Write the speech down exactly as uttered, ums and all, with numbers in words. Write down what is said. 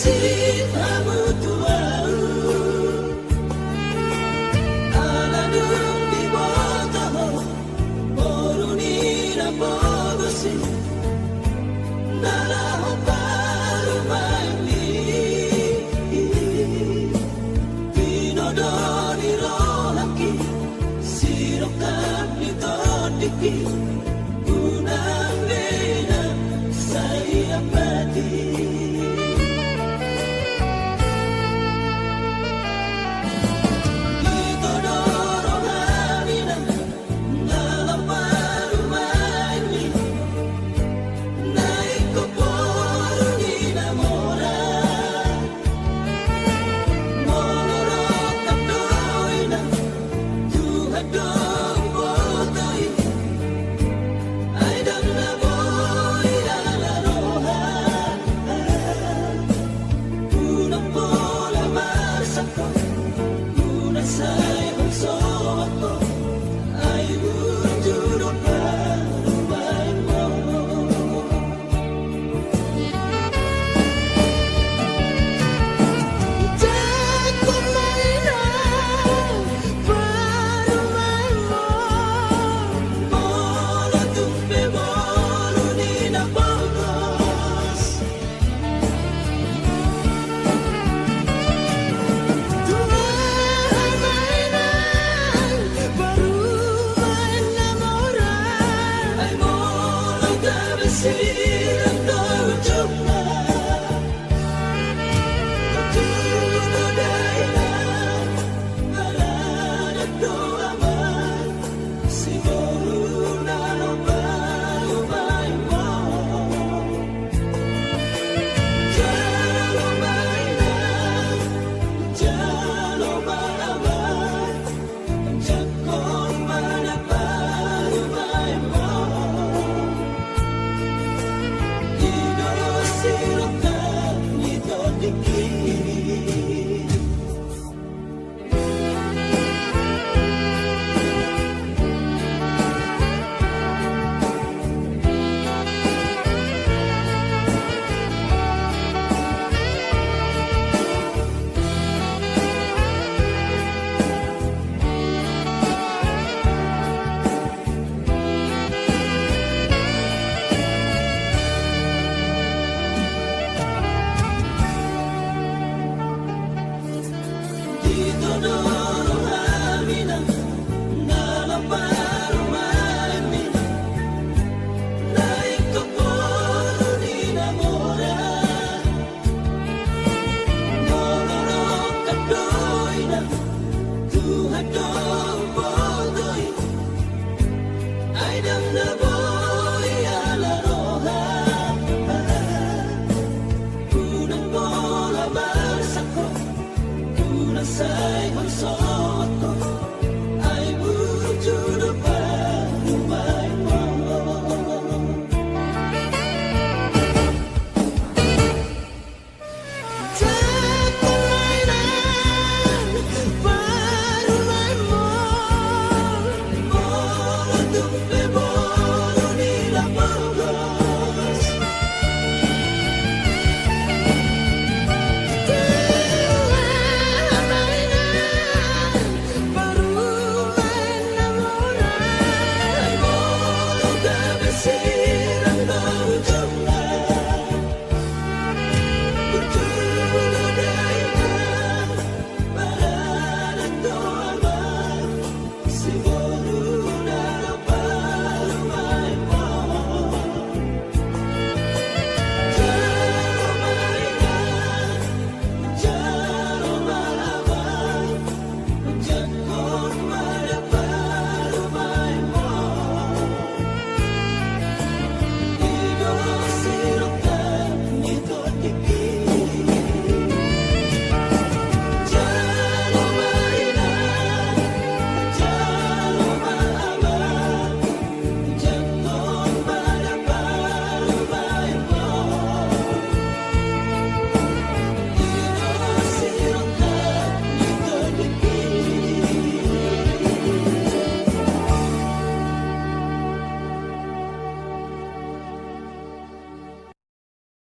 Sip hamu tu ahu, ala dung diboto ho boru ni na pogos i, na laho parumaenmi. Tinodo ni rohangki, sirongkap ni tondingki, unang be na sai ampati. Ito do rohami na laho parumaenmi, na ingkon boru ni na mora. Molo rongkap do inang, Tuhan do huboto i. Ai ndang na boi ala roha, unang pola marsangkot, unang sai holsoan ho. Ai burju do parumaenmu. Tuhan do huboto i. Ai ndang na boi ala roha, unang pola marsangkot, unang sai holsoan